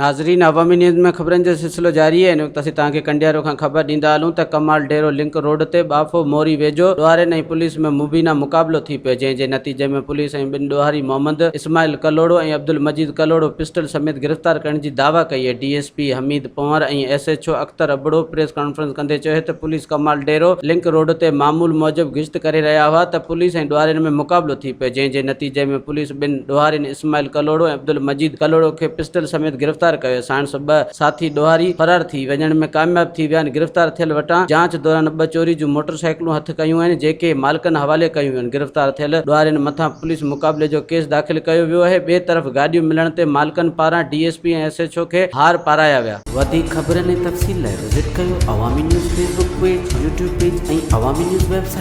ناظرين عوامي نيوز ۾ خبرن جو سلسلو جاري آهي. هن وقت اسين توهان کي ڪنڊيارو کان خبر ڏيندا هلون ته ڪمال ڍيرو لنڪ روڊ تي ٻاڦو موري ويجهو ڏوهارين ۽ پوليس ۾ مبينا مقابلو ٿي پيو جنهن جي نتيجي ۾ پوليس ۽ ٻن ڏوهاري محمد اسماعيل ڪلهوڙو ۽ عبدالمجيد ڪلهوڙو پسٽل سميت گرفتار ڪرڻ جي دعويٰ ڪئي آهي. D S P Hameed Panhwar ۽ S H O Akhtar Abro press conference ڪندي چيو ته پوليس ڪمال ڍيرو لنڪ روڊ تي معمول موجب گشت ڪري رهيا هئا ته پوليس ۽ ڏوهارين ۾ مقابلو ٿي پيو جنهن جي نتيجي ۾ پوليس ٻن ڏوهارين اسماعيل ڪلهوڙو ۽ عبدالمجيد ڪلهوڙو کي پسٽل سميت گرفتار ڪيو. ساڻس ٻه ساٿي ڏوهاري فرار ٿي وڃڻ ۾ ڪامياب ٿي ويا آهن. گرفتار ٿيل وٽان جاچ دوران ٻه چوري جون موٽر سائيڪلون هٿ ڪيون آهن، جيڪي مالڪن حوالي ڪيون ويون. گرفتار ٿيل ڏوهارين مٿان پوليس مقابلي جو ڪيس داخل ڪيو ويو آهي. ٻئي طرف گاڏيون ملڻ تي مالڪن پاران D S P ۽ S H O کي هار پارايا ويا. وڌيڪ خبرن ۽ تفصيل لاء وزٽ ڪيو Awami news Facebook page, YouTube page ۽ Awami news website.